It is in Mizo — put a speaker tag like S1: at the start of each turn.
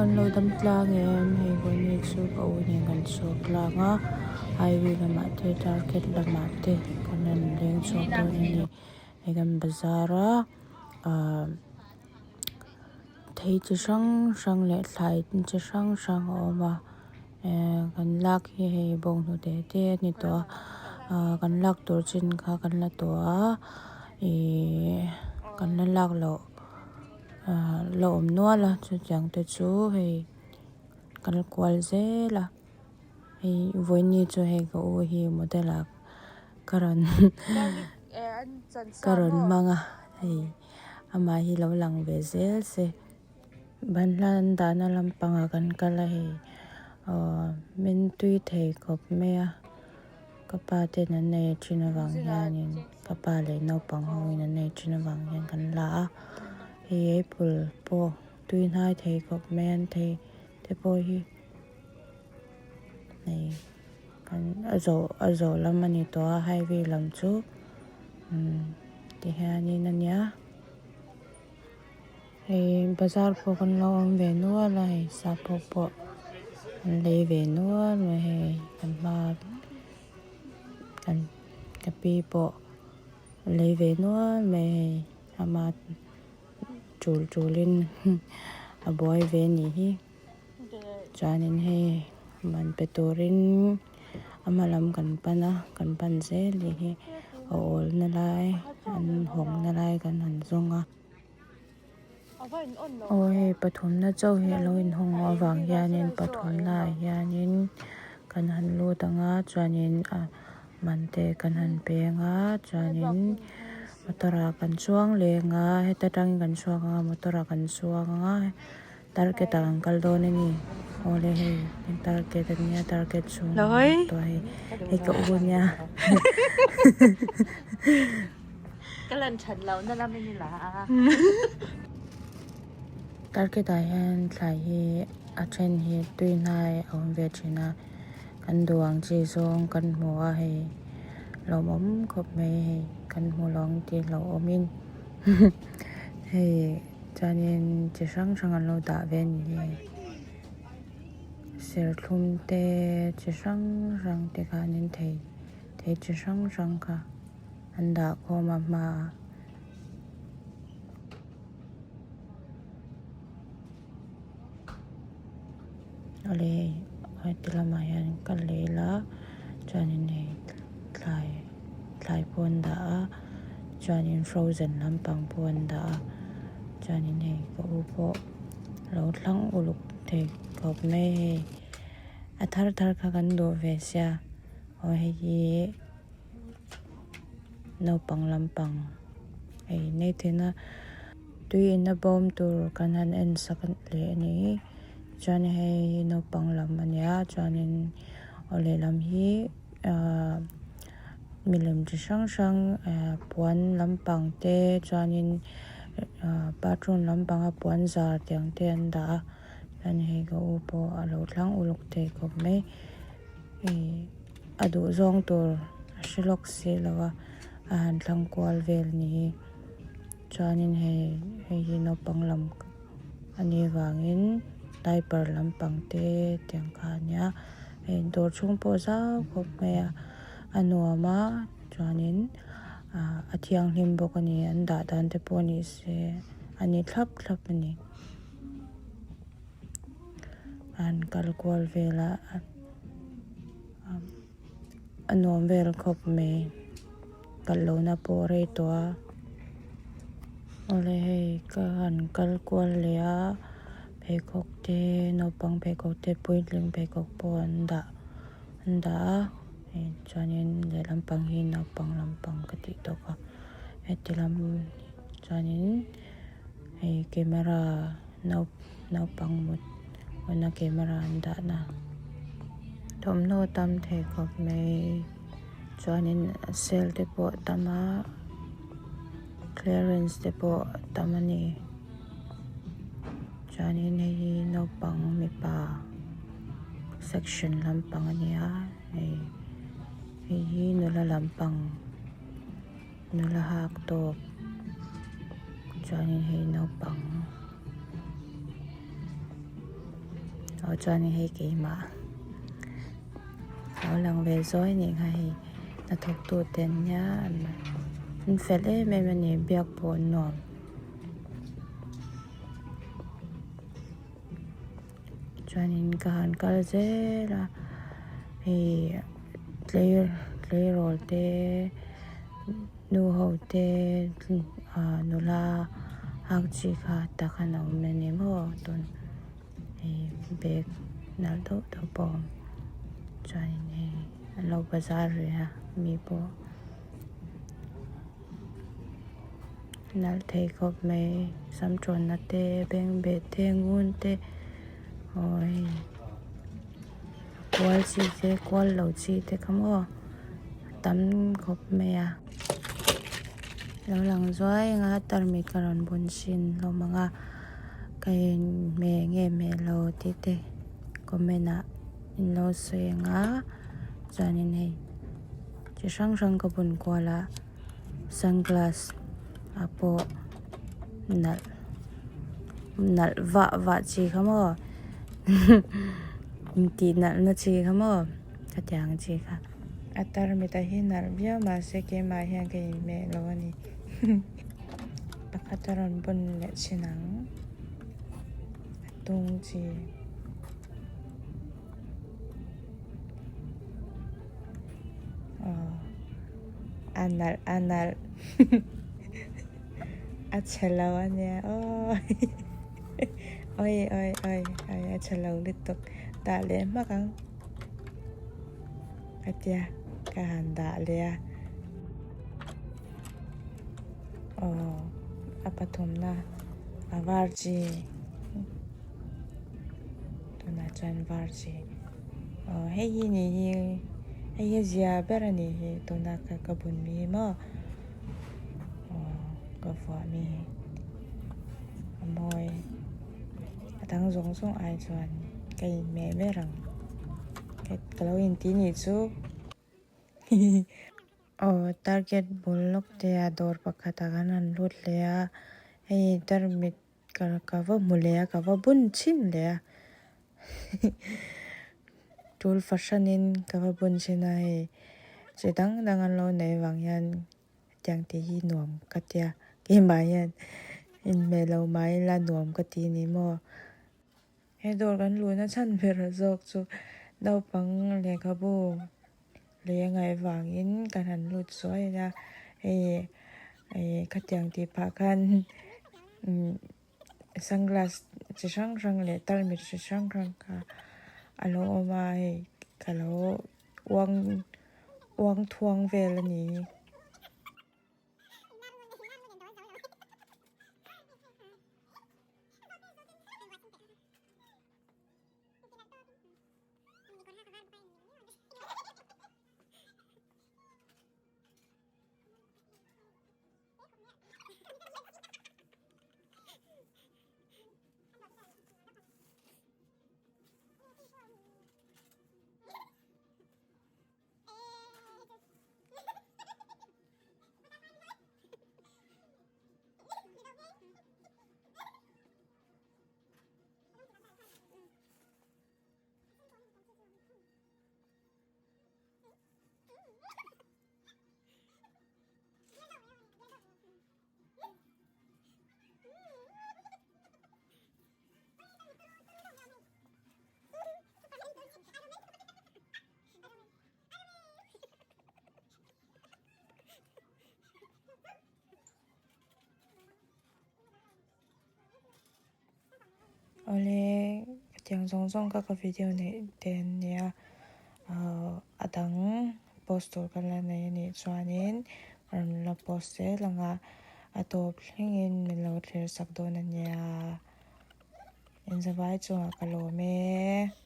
S1: an lo dam tlang em hei vawiin chu ka u nen kan chhuak tlang a highway lamah te target lamah te kan rawn leng chhuak dawn a ni hei kan bazar a ahh thei chi hrang hrang leh thlai chi hrang hrang a awm a ehh kan lak hi hei bawnghnute te a ni tawh a ahh kan lak tur chin kha kan la tawh a ihh kan la lak loh. Ahh la awm nual a chutiang te chu hei kal kual zel a hei vawiini chu hei ka u hi model ah ka rawn ka rawn hmang a hei amah hi lo lang ve zel se banhla an dahna lampangah kan kal a hei ahh min tui thei khawp mai a. Ka pa ten an nei thin avang hianin ka pa leh naupang ho in an nei thin avang hian kan la a hei apple pawh tui hnai thei khawp mai an thei te pawh hi hei kan a zawh a zawh lam a ni tawh a highway lam chu umm ti hianin a nia hei bazar pawh kan lo awm ve nual a hei sapho pawh an lei ve nual mai hei kan hma kan ka pi pawh a lei ve nual mai hei ama tul tulin a buai ve a nih hi chuanin hei man pe turin a hma lam kan pan a kan pan zel tih hi a awl na lai an hawng na lai kan han zawng a. Aw hei pathumna chauh hi alo inhawng avang hianin pathumna ah hianin kan han lut ang a chuanin a man te kan han peng a chuanin motor ah kan chuang leng a heta tangin kan chhuak ang a motor ah kan chuang ang a target ah kan kal dawn a ni awle hei target a nia target chhung tawh hei hei ka u ania.
S2: Ka lan that loh na lam in i la a.
S1: Target ah hian thlai hi a then hi tui hnai a awm ve thin a kan duh ang chi zawng kan hmu a hei lawmawm khawp mai hei kan hmu lo ang tih hlauhawm in hei chuanin chi hrang hrang an lo dah ve a ni hei serthlum te chi hrang hrang te khanin thei thei chi hrang hrang kha. An dah khawm a hmaah. Awle hei heti lamah hian kal leh ila chuanin hei thlai thlai pawh an dah a chuanin frozen lampang pawh an dah a chuanin hei ka u pawh lo thlang uluk thei khawp mai hei a thar thar kha kan duh ve sia aw hei hi. Naupang lampang hei nei thina tui in a bawm tur kan han en sak leh a ni chuan hei naupang lam a nia chuanin aw lehlam hi ahh milem chi hrang hrang ehh puan lampang te chuanin ahh bathroom lampanga puan zar tiang te an dah a chuan hei ka u pawh a lo thlang uluk thei khawp mai hei. A duh zawng tur a hre lawk si lo a a han thlang kual vel ni hi chuanin hei hei hi naupang lam a nih vangin diaper lampang te tiang kha a nia hei dawr chhung pawh zau khawp mai a a nuam a chuanin ah a thianghlim bawk a ni an dah dan te pawh ni se a ni thlap thlap a ni an kal kual vel a. A nuam vel khawp mai kal lohna pawh rei tawh a awle hei ka han kal kual leh a pheikhawk te naupang pheikhawk te puitling pheikhawk pawh an dah an dah a hei chuanin lehlam pang hi naupang lampang ka tih tawh kha heti lam chuanin hei camera naupang mut hmuna camera an dah na thawmhnaw tam thei khawp mai chuanin sale te pawh a tam a clearance te pawh a tam a ni chuanin hei hi naupang mipa section lampang a ni a hei hei hi nula lampang nula hak tawp chuanin hei naupang. Aw chuanin hei keimah lo lang ve zawi anih kha hei hnathawk tu te an nia an fel em em a ni biak pawh an nuam. Chuanin ka han kal zel a hei tleirawl te nu ho te ah nula hak chi kha tak an awm a ni maw tun hei bag nalh deuh deuh pawh a awm chuanin hei an lo bazar ve a mi pawh. Nalh thei khawp mai sam tawnna te bengbeh te ngun te aw hei kual chi te kual lo chi te kha maw a tam khawp mai a lo lang zuai ang a tarmit ka rawn bun chhin hlawm ang a ka inhmeh nge hmeh lo tih te comment ah in lo sawi ang a chuanin hei. Chi hrang hrang ka bun kual a sunglass ah pawh nalh nalh vah vah chi kha maw intih nalh na chi kha maw khatiang chi kha. A tarmit ah hi nalh viau mahse keimah hian ka inhmeh lo a ni pakhat a rawn bun leh thin ang a tung chi. A nalh a nalh a chhe lo a nia aw awi awi awi awi a chhe lo lutuk dah leh hmak ang a tia ka han dah leh a aw a pathumna a var chi. Tunah chuan var chi aw hei hi ni hi hei hi zia ber a nih hi tuna ka ka bun mi hi maw aw ka vuah mi hi a mawi a dang zawng zawng ai chuan ka inhmeh ber ang ka lo inti nih chu. Aw target bul lawk te a dawr pakhat ah khan an lut leh a hei tarmit. Ka ka va hmu leh a ka va bun chhin leh a tul fahranin ka va bun chhin a hei chi dang dang an lo neih vang hian hetiang tih hi nuam ka tia keimah hian inhmeh lo mah ila nuam ka ti ni maw. He dawr kan luhna chhan ber zawk chu naupang lehkhabu lei a ngaih vangin kan han lut zuai a hei ih khatiang tih phah khan sunglass chi hrang hrang leh tarmit chi hrang hrang kha a lo awm a hei ka lo uang uang thuang vel a ni. Awle hetiang zawng zawng kha ka video neih te an nia ahh a dang post tur ka la nei anih chuanin rawn la post zel ang a a tawp thlengin min lo thlir sak dawn a nia inzavai chungah ka lawm e.